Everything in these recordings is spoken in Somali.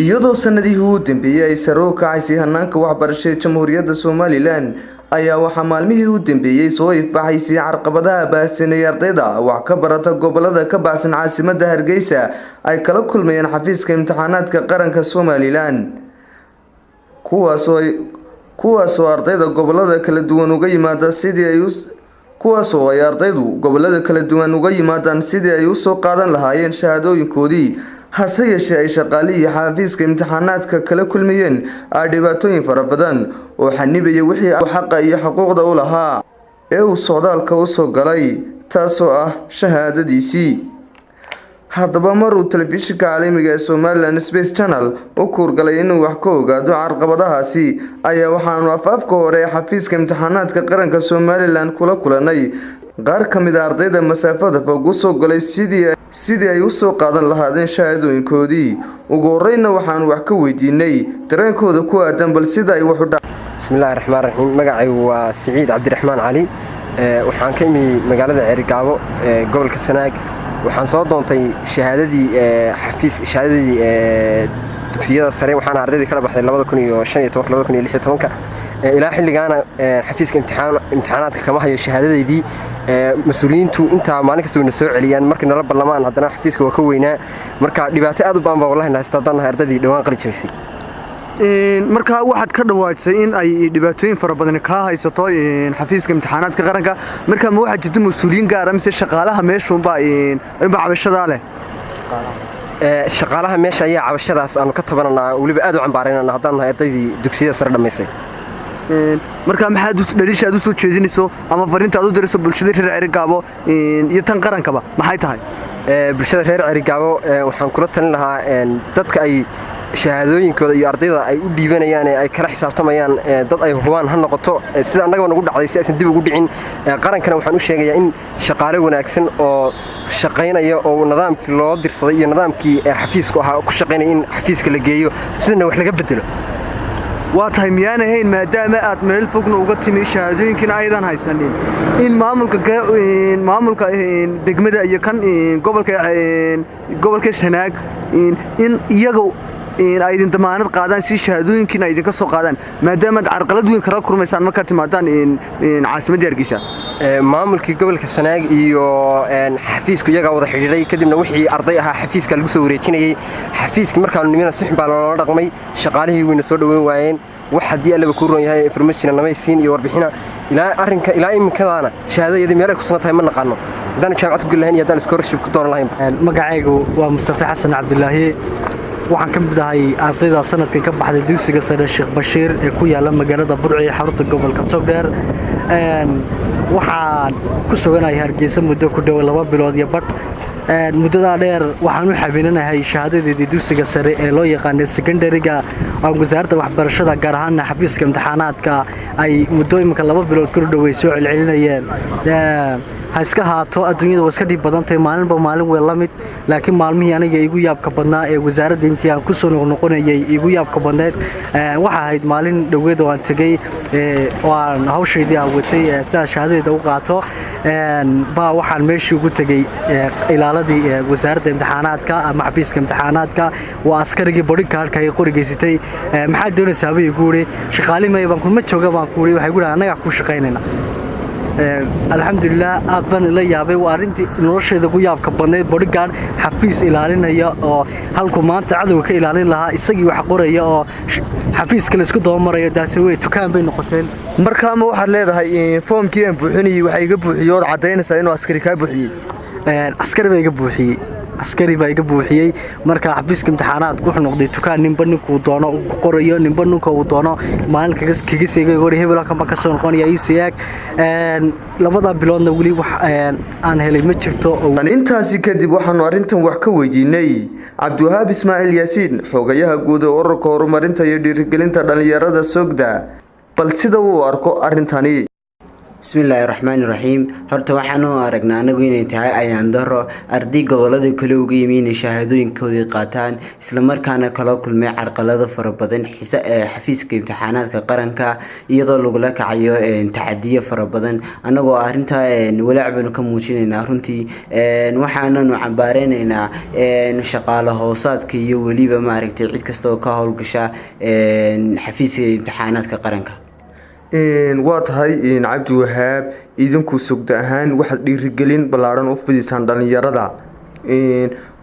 Iyadoo sanadihii u dambeeyay ay sare u kacaysay hanaanka waxbarasho ee Jamhuuriyadda Somalilan, ayaa waxaa maalmihii u dambeeyay soo ifbaxaysay carqabadaha baahsan ee ardayda wax ka barata gobolada ka baxsan caasimadda Hargeysa ay kala kulmayeen xafiiska imtixaanaadka qaranka Somalilan, kuwaasoo ardayda gobolada kala duwan uga yimaada sidii ay kuwaasoo ay ardaydu gobolada kala duwan uga yimaadaan sidii ay usoo qaadan lahaayeen shahaadooyinkoodii. Hase yeeshee, ay shaqaalihii xafiiska imtixaanaadka kala kulmayeen dhibaatooyin fara badan oo xanibaya wixii xaqa iyo xuquuqda u lahaa ee uu socdaalka usoo galay, taasoo ah shahaadadiisii. Haddaba, mar uu telefishinka caalamiga ee Somaliland Space Channel u kuurgalay inuu wax ka ogaado carqabadahaasi, ayaa waxaanu afaafka hore ee xafiiska imtixaanaadka qaranka Somalilan kula kulanay qaar ka mid a ardayda masaafada fog usoo galay sidii ay usoo qaadan lahaadeen shahaadooyinkoodii. Ugu horeyna waxaanu wax ka weydiinay dareenkooda ku aadan bal sida ay wax u dha Bismillahi raxmaan raxiim. Magacaygu waa Siciid Cabdiraxmaan Cali. Waxaan ka imi magaalada Ceerigaabo ee gobolka Sanaag. Waxaan soo doontay shahaadadii xafiis, shahaadadii dugsiyada sare. Waxaana ardaydii kala baxday 2015, 2016. Ilaa xilligaana xafiiska imtixaanaadka kama hayo shahaadadeydii. Mas-uuliyiintu intaa maalin kasta wayna soo celiyaan markay nala ballamaan, haddana xafiiska waa ka weynaa. Marka dhibaato aad u badan baa wallahi haysta haddaan nahay ardaydii dhawaan qalin jabisay. Markaa waxaad ka dhawaajisay in ay dhibaatooyin fara badan kaa haysato xafiiska imtixaanaadka qaranka. Marka ma waxaa jirta mas-uuliyiin gaara mise shaqaalaha meeshuunbaa cabashadaa leh? Shaqaalaha meesha ayaa cabashadaas aanu ka tabananaa, weliba aad u cambaaraynana haddaan nahay ardaydii dugsiyada sare dhammaysay. Marka maxaad dhaliisha aad u soo jeedinayso ama fariinta aad u dirayso bulshada reer Ceerigaabo iyo tan qarankaba maxay tahay? Bulshada reer Cerigaabo waxaan kula talin lahaa dadka ay shahaadooyinkooda iyo ardayda ay u dhiibanayaan ee ay kala xisaabtamayaan dad ay hubaan ha noqoto, sida annagaba nagu dhacday si aysan dib ugu dhicin. Qarankana waxaan u sheegayaa in shaqaale wanaagsan oo shaqaynaya oo nidaamkii loo dirsaday iyo nidaamkii xafiisku ahaa ku shaqaynaya in xafiiska la geeyo, sidana wax laga bedelo. Waa tahay, miyaan ahayn, maadaama aad meel fogna uga timi, shahaadooyinkiina aydan haysanin, in maamulka degmada iyo kan gobolka Sanaag in iyaga ay idin damaanad qaadaan si shahaadooyinkiina ay idinka soo qaadaan, maadaama aad carqalad weyn kala kulmaysaan markaad timaadaan caasimadda Hargeysa? Maamulkii gobolka Sanaag iyo xafiisku iyagaa wada xidhiidhay. Kadibna wixii arday ahaa xafiiska lagu soo wareejinayey. Xafiiskii markaanu nimina si xun baa loola dhaqmay. Shaqaalihii wayna soo dhoweyn waayeen. Wax haddii Allaba kuu roon yahay informationa namay siin iyo warbixina ilaa arrinka. Ilaa iminkadaana shahaadayadii meel ay ku sugan tahay ma naqaano, haddaanu jaamacad ku geli lahayn iyo haddaan scholarship ku doonan lahayn. Magacaygu waa Mustafa Xasan Cabdulaahi. Waxaan ka mid ahay ardayda sanadkan ka baxday dugsiga sare Sheekh Bashiir ee ku yaala magaalada Burco ee xarunta gobolka Togdheer. Waxaan ku suganahay Hargeysa muddo ku dhow 2 bilood iyo badh. Muddadaa dheer waxaan u xabiinanahay shahaadadeedii dugsiga sare ee loo yaqaanay secondary-ga oo wasaaradda waxbarashada, gaar ahaana xafiiska imtixaanaadka, ay muddo iminka 2 bilood ku dhoway soo celcelinayeen. Ha iska haato, adduunyada waa iska dhib badantahay, maalinba maalin way la mid. Laakiin maalmihii aniga igu yaabka badnaa ee wasaaradda intii aan ku soo noqnoqonayay igu yaabka badneed waxa ahayd maalin dhoweed oo aan tegey oo aan hawshaydii aan watay sidaa shahaadadeeda u qaato baa waxaan meeshii ugu tegey ilaaladii wasaaradda imtixaanaadka ama xafiiska imtixaanaadka. Waa askarigii bodyguardka ay qorigeysatay. "Maxaad doonaysaa?" bay igu yidhi. "Shaqaali maya baan kuma jooga," baan ku yidhi. Waxay ku yidhi, "Annagaa kuu shaqaynayna." Alxamdulilah, aad baan ila yaabay. Waa arrintii nolosheeda ugu yaabka badnayd, bodyguard xafiis ilaalinaya oo halku maanta cadowga ka ilaalin lahaa isagii wax qoraya oo xafiiska la isku dabamaraya. Daase wey tukaan bay noqoteen. Marka ama waxaad leedahay foomkii aan buuxinayay waxaa iga buuxiyey ood caddaynaysaa inuu askari kaa buuxiyey? Askari baa iga buuxiyey, askari baa iga buuxiyey. Marka xafiiska imtixaanaadku wuxuu noqday tukaan ninba ninkuu doono ku qorayo, ninba ninka uu doono maalin kaga seegay hore, hebel halkan baan ka soo noqonaya, ii siyaag. Labada biloodna weli wax aan helay ma jirto. Intaasi kadib waxaanu arrintan wax ka weydiinay Cabdiwahaab Ismaaciil Yaasiin, xogayaha guud ee ururka horumarinta iyo dhiirigelinta dhallinyarada Sogda, bal sida uu arko arrintani. Bismillaahi raxmaani raxiim. Horta waxaan u aragnaa anagu inay tahay ayaan daro arday gobolada kale uga yimi inay shahaadooyinkoodii qaataan, islamarkaana kala kulmay carqalado fara badan xafiiska imtixaanaadka qaranka, iyadoo lagula kacayo tacadiyo fara badan. Anagoo arrintaa walaac baynu ka muujinaynaa runtii. Waxaananu cambaareynayna shaqaale hoosaadka iyo weliba maaragtay cid kasta oo ka howlgasha xafiiska imtixaanaadka qaranka. Waa tahay, Cabdiwahaab, idinku sugda ahaan waxaad dhiirigelin ballaadhan u fidisaan dhalinyarada.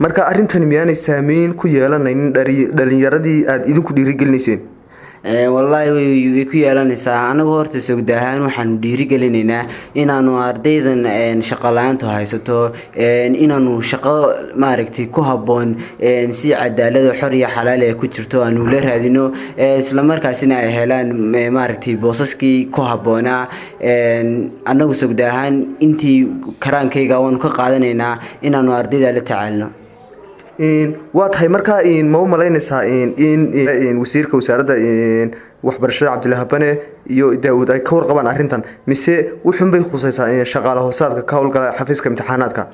Marka arrintani miyaanay saameyn ku yeelanaynin dhalinyaradii aada idinku dhiirigelinayseen? Wallaahi way ku yeelanaysaa. Anagu horta sogda ahaan waxaanu dhiirigelinaynaa inaanu ardaydan shaqo la-aantu haysato inaanu shaqo maaragtay ku habboon, si cadaalada xor iyo xalaal ee ku jirto aanu la raadino, islamarkaasina ay helaan maaragtay boosaskii ku habboonaa. Anagu sogda ahaan intii karaankayga waanu ka qaadanaynaa inaanu ardayda la tacaalno. Waa tahay. Markaa ma u malaynaysaa in wasiirka wasaaradda waxbarashada Cabdilaahi Bane iyo Daawud ay ka warqabaan arrintan, mise wuxuunbay khusaysaa shaqaale hoosaadka ka howlgala xafiiska imtixaanaadka?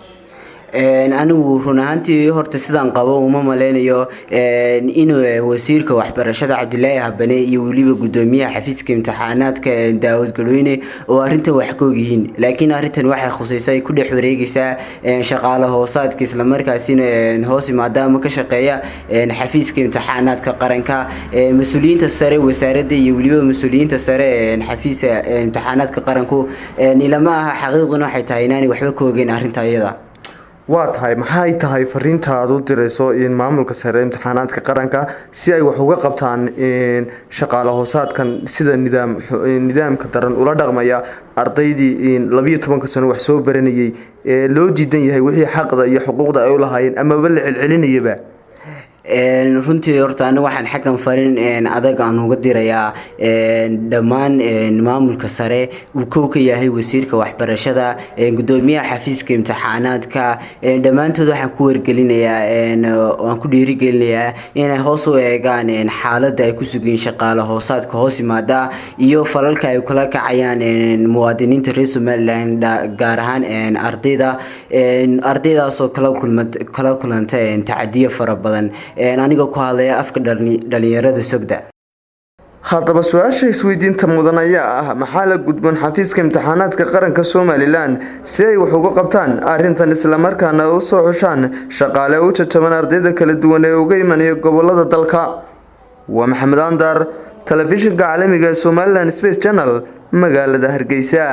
Anigu run ahaantii horta sidaan qabo uma maleynayo inuu wasiirka waxbarashada Cabdilaahi Habane iyo weliba gudoomiyaha xafiiska imtixaanaadka Daawud Galweyne oo arrintan wax ka ogyihiin, laakiin arrintan waxay khusaysaa ay ku dhex wareegaysaa shaqaale hoosaadka, islamarkaasina hoos yimaada ama ka shaqeeya xafiiska imtixaanaadka qaranka. Mas-uuliyiinta sare wasaaradda iyo weliba mas-uuliyiinta sare xafiiska imtixaanaadka qaranku ilama aha. Xaqiiqduna waxay tahay inaanay waxba ka ogeyn arrinta iyada. Waa tahay. Maxay tahay fariinta aad u dirayso in maamulka sare imtixaanaadka qaranka si ay wax uga qabtaan shaqaale hoosaadkan sida nidaamka daran ula dhaqmaya ardaydii 12-ka sano wax soo baranayay ee loo diidan yahay wixii xaqda iyo xuquuqda ay u lahaayeen amaba la celcelinayaba? Runtii horta aniga waxaan xaggan farin adag aan uga dirayaa dhammaan maamulka sare uu kow ka yahay wasiirka waxbarashada, gudoomiyaha xafiiska imtixaanaadka. Dhammaantood waxaan ku wargelinayaa, waan ku dhiirigelinayaa inay hoos u eegaan xaaladda ay ku sugiin shaqaale hoosaadka hoos yimaada iyo falalka ay kula kacayaan muwaadiniinta reer Somaliland, gaar ahaan ardayda, ardaydaasoo kala kulanta tacadiyo fara badan. Anigoo ku hadlaya afka dhalinyarada Sogda. Haddaba su-aasha isweydiinta mudan ayaa ah: maxaa la gudboon xafiiska imtixaanaadka qaranka Somaliland si ay wax uga qabtaan arrintan, islamarkaana u soo xushaan shaqaale u jajaban ardayda kala duwan ee uga imanaya gobolada dalka? Waa Maxamed Andar, telefishinka caalamiga ee Somaliland Space Channel, magaalada Hargeysa.